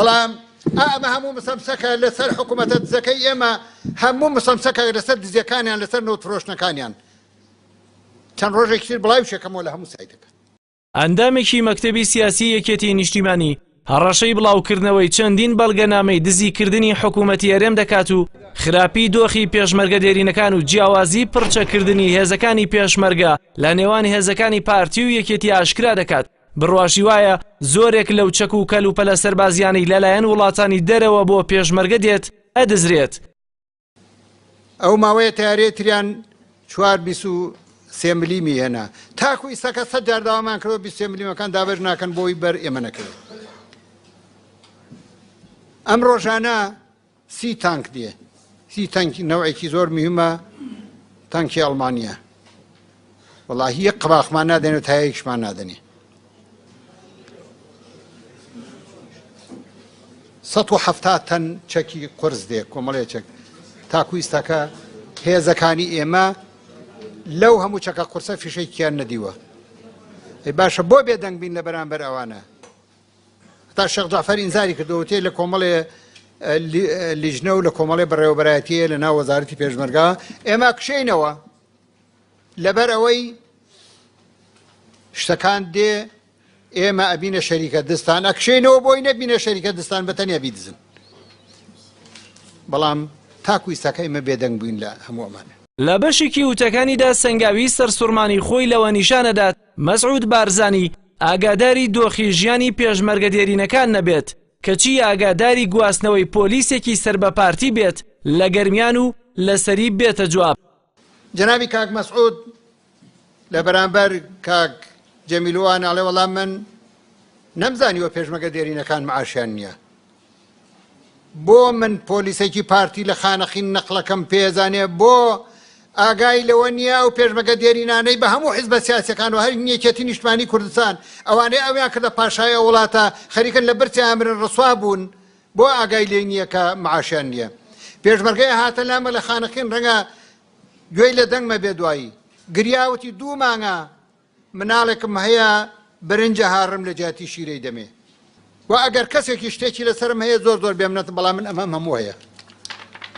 بەڵام ئەمە هەموو مسەمسەکە لەسەر حکوومەتە دزەکەی ئێمە، هەموو مسەمسەکە لەسەر دزیەکانیان، لەسەر نەوت فرۆشتنەکانیان. چەند ڕۆژێکی تر بڵاویشەکەمەوە لە هەموو سایتەکە. ئەندامێکی مەکتەبی سیاسی یەکێتی نیشتیمانی هەڕەشەی بڵاوکردنەوەی چەندین بەڵگەنامەی دزیکردنی حکوومەتی هەرێم دەکات و خراپی دۆخی پێشمەرگە دێرینەکان و جیاوازی پڕچەکردنی هێزەکانی پێشمەرگە لە نێوان هێزەکانی پارتی و یەکێتی ئاشکرا دەکات. بڕواشی وایە زۆرێک لەو چەک و کەلوپەلە سەربازیانەی لەلایەن وڵاتانی دەرەوە بۆ پێشمەرگە دێت ئەدزرێت. ئەو ماوەیە تەیارەی تریان چوار 23 ملیمی هێنا، تاکو ئیستاکە 100 جار داوامان کردوە 23 ملیمەکان دابەش ناکەن بۆی بەر ئێمە نەکەوێت. ئەم ڕۆژانە 30 تانک دێ، 30 تانک نەوعێکی زۆر مهمە، تانکی ئەڵمانیا. وەڵاهی یەک قەباخمان نادەنێ و تایەکیشمان نادەنێ. 170 تەن چەکی قورس دێ، کۆمەڵێ چەک. تاکو ئیستاکە هێزەکانی ئێمە لەو هەموو چەکە قورسە فیشەکیان نەدیوە. ئەی باشە بۆ بێدەنگ بین لە بەرامبەر ئەوانە؟ هەتا شێخ جەعفەر ئینزاری کردەوە تێ لە کۆمەڵێ لیژنە و لە کۆمەڵێ بەڕێوەبەرایەتیە لە ناو وەزارەتی پێشمەرگە ئێمە کشینەوە لەبەر ئەوەی شتەکان دێ ئێمە ئەبینە شەریکە دستان، ئەکشێنەوە بۆی نەبینە شەریکە دستان بە تەنیا بیدزن. بەڵام تاکو ئیستاکە ئێمە بێدەنگ بووین لە هەموو ئەمانە. لە بەشێکی وتەکانیدا سەنگاوی سەرسوڕمانی خۆی لەوە نیشانەدات مەسعود بارزانی ئاگاداری دۆخی ژیانی پێشمەرگە دێرینەکان نەبێت، کەچی ئاگاداری گواستنەوەی پۆلیسێکی سەر بە پارتی بێت لە گەرمیان و لەسەری بێتە جواب. جەنابی کاک مەسعود لە بەرامبەر کاک جەمیل وان ئەڵێ وەڵا من نەمزانیوە پێشمەگە دێرینەکان معاشیان نییە، بۆ من پۆلیسێکی پارتی لە خانەقین نەقلەکەم پێزانێ، بۆ ئاگای لەوە نییە ئەو پێشمەگە دێرینانەی بە هەموو حیزبە سیاسەکان و هەر یەکێتی نیشتمانی کوردستان ئەوانەی ئەویان کردە پاشای ئەو وڵاتە خەریکن لە برسیان مرن ڕسوا بوون، بۆ ئاگای لێ نییە کە معاشیان نییە. پێشمەرگەی هاتە لامە لە خانەقین، ڕەنگە گوێی لە دەنگمە بێ، دوایی گریاوتی دوو مانگە مناڵێکم هەیە برنجە هاڕم لە جیاتی شیرەی دەمێ. و ئەگەر کەسێکی شتێکی لەسەرم هەیە زۆر زۆر بێمنەتم، بەڵام من ئەمەم هەموو هەیە،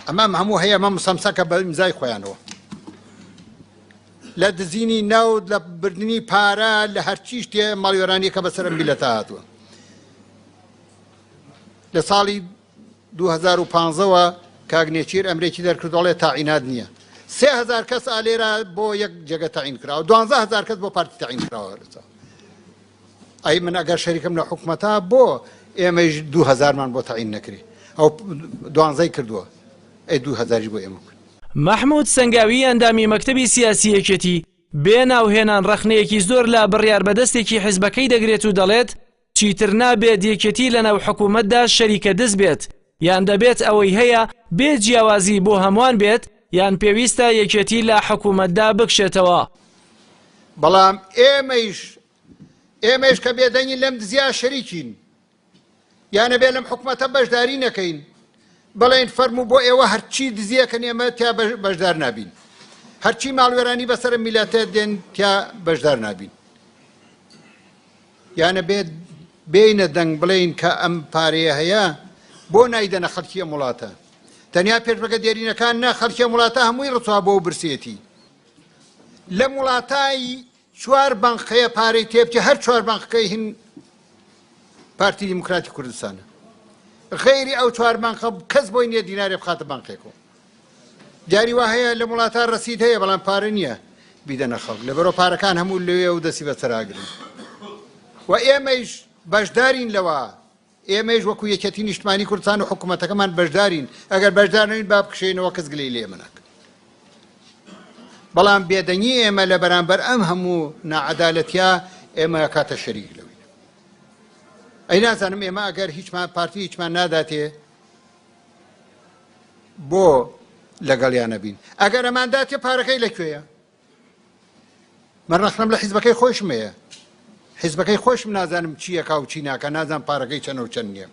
ئەمەم هەموو هەیە، ئەمە مسەمسەکە بە ئیمزای خۆیانەوە لە دزینی نەوت، لە بردنی پارە، لە هەرچی شتێ ماڵوێرانیەکە بەسەر ئەم میللەتە هاتووە. لە ساڵی 2015ەوە کاک نێچیر ئەمرێکی دەرکرد دەڵێ تاعینات نییە، 3000 کەس ئالێرە بۆ یەک جێگە تەعین کراوە، 12000 کەس بۆ پارتی تەعین کراوە. ئەی من ئەگەر شەریکم لە حکومەتا بۆ ئێمەیش 2000مان بۆ تەعین نەکرێ؟ ئەو دوانزەی کردووە، ئەی 2000یش بۆ ئێمە بکرێ. مەحمود سەنگاوی ئەندامی مەکتەبی سیاسی یەکێتی بێ ناوهێنان ڕەخنەیەکی زۆر لە بڕیاربەدەستێکی حزبەکەی دەگرێت و دەڵێت چیتر نابێت یەکێتی لەناو حکومەتدا شەریکە دز بێت، یان دەبێت ئەوەی هەیە بێ جیاوازی بۆ هەمووان بێت، یان پێویستە یەکێتی لە حکومەتدا بکشێتەوە. بەڵام ئێمەیش ئێمەیش کە بێدەنگین لەم دزیا شەریکین، یان ئەبێ لەم حکومەتە بەشداری نەکەین، بڵێین فەرموو بۆ ئێوە هەرچی دزیەکەن ئێمە تیا بەشدار نابین، هەرچی ماڵوێرانی بەسەر میلەتە دێن تیا بەشدار نابین. یانە بێت بێینە دەنگ بڵێین کە ئەم پارەیە هەیە بۆ نایدەنە خەڵکی ئەم وڵاتە؟ تەنیا پێشمەرگە دێرینەکان نا، خەڵکی ئەم وڵاتە هەمووی ڕسوا بۆ و برسێتی. لەم وڵاتای چوار بانقەیە پارەی تێبچێ، هەر چوار بانقەکەی هین پارتی دیموکراتی کوردستانە. غەیری ئەو چوار بانقە کەس بۆی نییە دینارێ بخاتە بانقێکەوە. جاری وا هەیە لەم وڵاتە ڕەسید هەیە بەڵام پارە نییە بیدەنە خەڵک، لەبەرەوە پارەکان هەموو لەوێ و دەستی بەسەراگرن. و ئێمەیش بەشدارین لەوە، ئێمەیش وەکو یەکێتی نیشتمانی کوردستان و حکوومەتەکەمان بەشدارین. ئەگەر بەشدار نەبین با بکشێنەوە، کەس گلەی لێ ئێمە ناکات. بەڵام بێدەنگی ئێمە لە بەرامبەر ئەم هەموو ناعەدالەتیا ئێمە کاتە شەریک لەوین. ئەی نازانم ئێمە ئەگەر هیچمان پارتی هیچمان ناداتێ بۆ لەگەڵیان نەبین؟ ئەگەر ئەمانداتێ پارەکەی لەکوێیە؟ من ڕەخنەم لە حیزبەکەی خۆشم هەیە، حیزبەکەی خۆشم نازانم چیەکا و چی ناکا، نازانم پارەکەی چەنە و چەند نییە.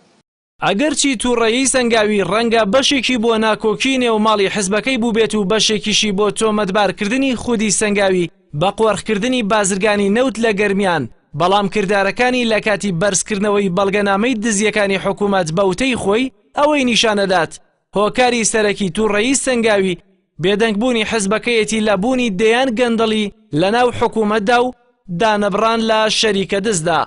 ئەگەرچی توڕەیی سەنگاوی ڕەنگە بەشێکی بۆ ناکۆکی نێو ماڵی حزبەکەی بووبێت و بەشێکیشی بۆ تۆمەتبارکردنی خودی سەنگاوی بە قۆرخکردنی بازرگانی نەوت لە گەرمیان. بەڵام کردارەکانی لە کاتی بەرزکردنەوەی بەڵگەنامەی دزییەکانی حکوومەت بە وتەی خۆی ئەوەی نیشانەدات هۆکاری سەرەکی تووڕەیی سەنگاوی بێدەنگبوونی حزبەکەیەتی لە بوونی دەیان گەندەڵی لەناو حکوومەتدا و دانەبڕان لە شەریکە دزدا.